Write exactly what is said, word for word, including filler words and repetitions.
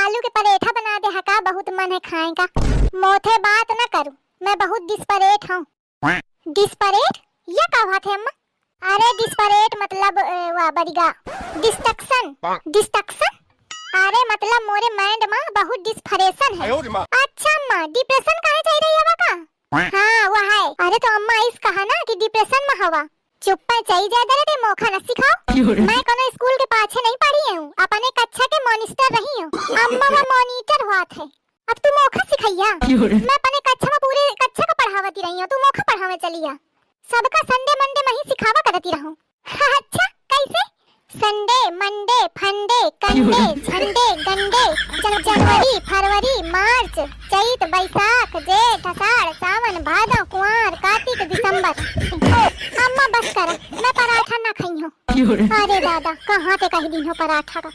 आलू के परेठा बना दे हका, बहुत मन है खाए का। मोथे बात न करू, मैं बहुत डिस्परेट हूँ। डिस्परेट? या का बात है अम्मा? अरे डिस्परेट मतलब, ए, वा बरिगा, डिस्ट्रक्शन। डिस्ट्रक्शन? अरे मतलब मोरे माइंड मा बहुत डिस्परेशन है। अच्छा अम्मा, डिप्रेशन काहे चाही रही हवा का? हाँ, वा है। अरे तो अम्मा इस कहा ना कि डिप्रेशन मा हवा। चुप्पे चई जा दे रे, मोखा न सिखाओ। मैं कोनो स्कूल के पाछे नहीं पढ़ी हूँ, अपने कक्षा के मॉनिस्टर रही हूँ। अम्मा वा मॉनिटर हुआ थे, अब तू मोखा सिखैया? मैं अपने कक्षा मा पूरे कक्षा का पढ़ावती रही हूँ, तू मोखा पढ़ावे चलिया। सबका संडे मंडे मा ही सिखावा करती रहूँ। अच्छा, कैसे? संडे, मंडे, फंडे, कंडे, झंडे, गंडे, जन-, जनवरी, फरवरी, मार्च, चैत, बैसाख, जेठ, आषाढ़, सावन, भादो, कुआर, कार्तिक, दिसंबर। अम्मा बस कर, मैं पराठा ना खाई हूँ। अरे दादा, कहाँ ते कही दिन हो पराठा का?